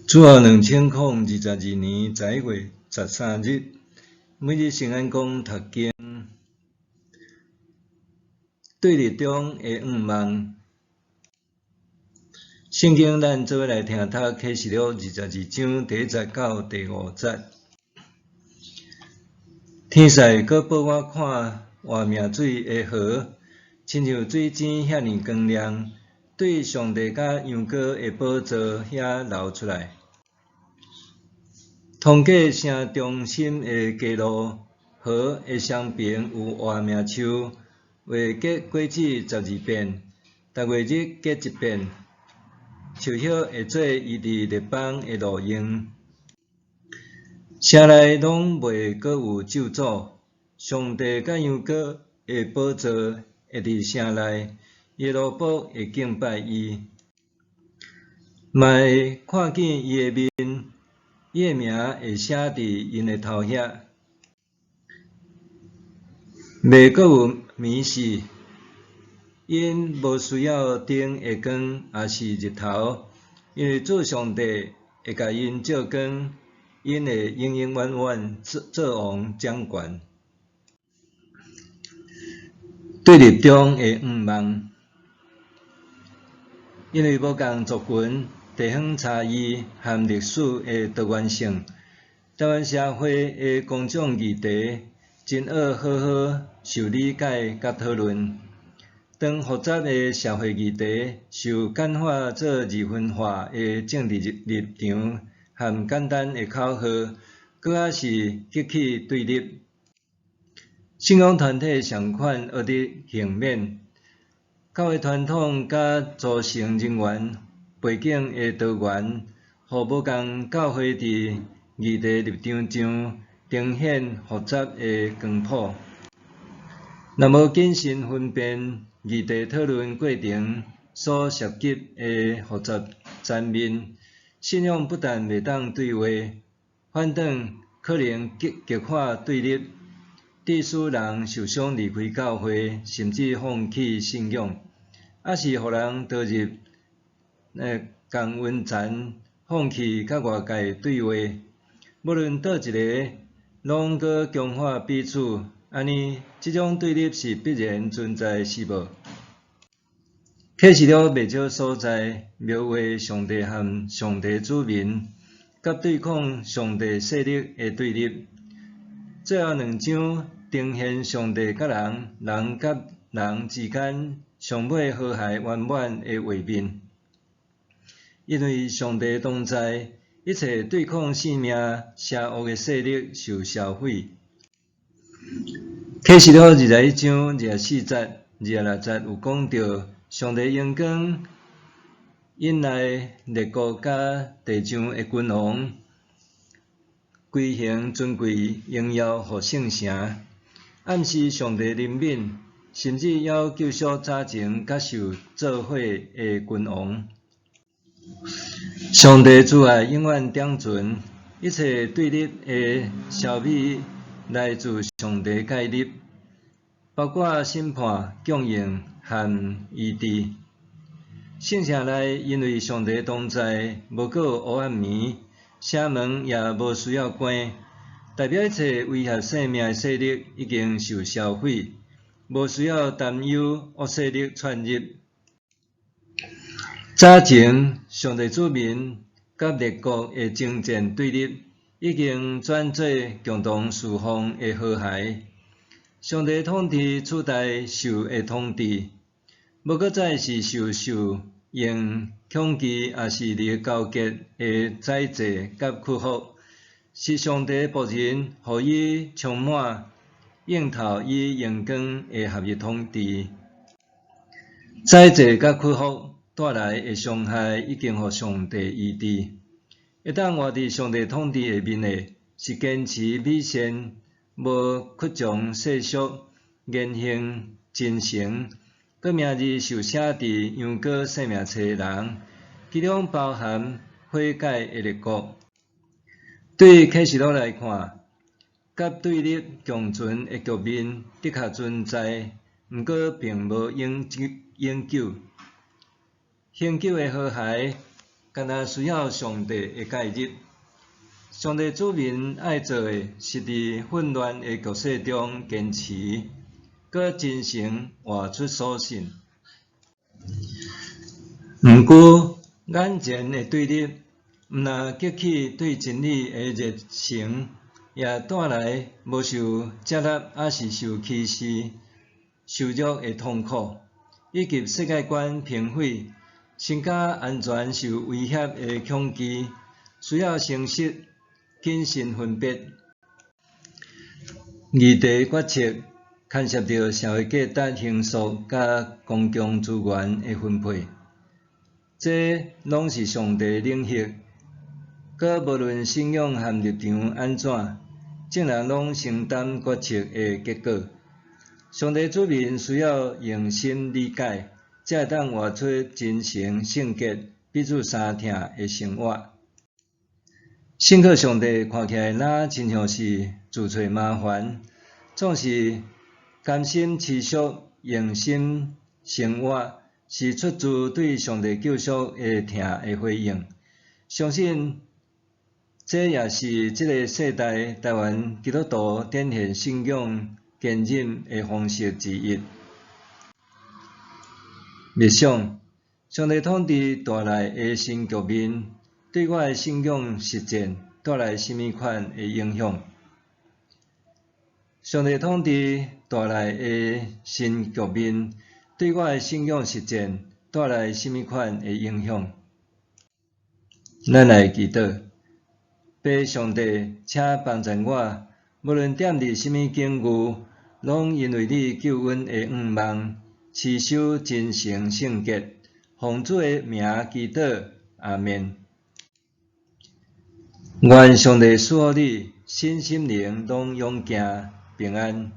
主後2022年11月13日，每日聖安講讀經，對立中的向望。聖經咱做伙來聽讀啟示錄22章第1節到第5節。天使閣報我看活命水的河，親像水晶遐爾光亮，對上帝佮羊羔的寶座遐流出來。通過城中心的街路，河的雙爿有活命樹，月結果子12變，逐月日結一變，樹葉會做醫治列邦的露用。城內攏袂閣有咒詛，上帝佮羊羔的寶座會佇城內，伊的奴僕會敬拜伊，嘛會看見伊的面，伊的名會寫佇𪜶的頭遐。袂閣有暝時，𪜶無需要燈的光，抑是日頭，因為主上帝會共𪜶照光，𪜶會永永遠遠做王掌權。對立中的向望，因為無仝族群、地方差異和歷史的多元性，台灣社會的公眾議題真愛好好受理解佮討論。當複雜的社會議題受簡化做二分化的政治立場和簡單的口號，閣較是激起對立。信仰團體上款學得幸免，教會傳統佮組成人員背景的多元，予無仝教會佇議題立場上呈現複雜的光譜。若無謹慎分辨議題討論過程所涉及的複雜層面，信仰不但袂當對話，反轉可能激化對立，致使人受傷離開教會，甚至放棄信仰，抑是予人墮入同溫層，放棄佮外界對話。無論佗一个，攏閣強化彼此，按呢，這種對立是必然存在，是無？啟示錄袂少所在描畫上帝和上帝子民，佮對抗上帝勢力的對立。最後兩章呈現上帝佮人、人佮人之間上尾和諧圓滿的畫面。因為上帝同在，一切對抗生命邪惡的勢力受銷毀。啟示錄21章24節、26節有講到上帝榮光引來列國佮地上的君王，歸還尊貴榮耀予聖城，暗示上帝憐憫，甚至猶救贖早前佮受咒悔的君王。上帝慈愛永遠長存，一切對立的消弭來自上帝介入，包括審判、供應和醫治。聖城內因為上帝同在，無閣有黑暗暝，城門也無需要關，代表一切威脅生命的勢力已經受銷毀，無需要擔憂惡勢力竄入。早前上帝子民佮列國的爭戰對立，已經轉做共同事奉的和諧。上帝統治取代獸的統治，無閣再是受獸用恐懼，抑是利益勾結的宰制佮屈服，是上帝僕人予以充滿、映透與榮光的合一統治。宰制佮屈服帶來的傷害已經予上帝醫治。會當活佇上帝統治下面的，是堅持美善、無屈從世俗、言行真誠，閣名字受寫佇羊羔生命冊的人，其中包含悔改的列國。對啟示錄來看，佮對立共存的局面的確存在，毋過並無永久。恆久的和諧，敢若需要上帝的介入。上帝子民愛做的是佇混亂的局勢中堅持，閣真誠活出所信。毋過，眼前的對立，毋但激起對真理的熱誠，也帶來無受接納，抑是受歧視、受辱的痛苦，以及世界觀崩毀、身家安全受威脅的恐懼，需要誠實、謹慎分別。議題決策牽涉著社會價值形塑佮公共資源的分配，這攏是上帝領域。閣無論信仰和立場按怎，眾人攏承擔決策的結果。上帝子民需要用心理解，才會當活出真誠、聖潔、彼此相疼的生活。信靠上帝看起來若親像是自揣麻煩，總是甘心持續用心生活，是出自對上帝救贖的疼的回應。相信這也是這个世代台灣基督徒展現信仰堅忍的方式之一。默想，上帝統治帶來的新局面，對我的信仰實踐帶來啥物款的影響？上帝統治帶來的新局面，對我的信仰實踐帶來啥物款的影響？咱來祈禱，父上帝，請幫助我，無論踮佇啥物境遇，攏因為你救恩的向望，持守真誠聖潔，奉主的名祈禱，阿們。願上帝賜予你，身心靈攏勇健平安。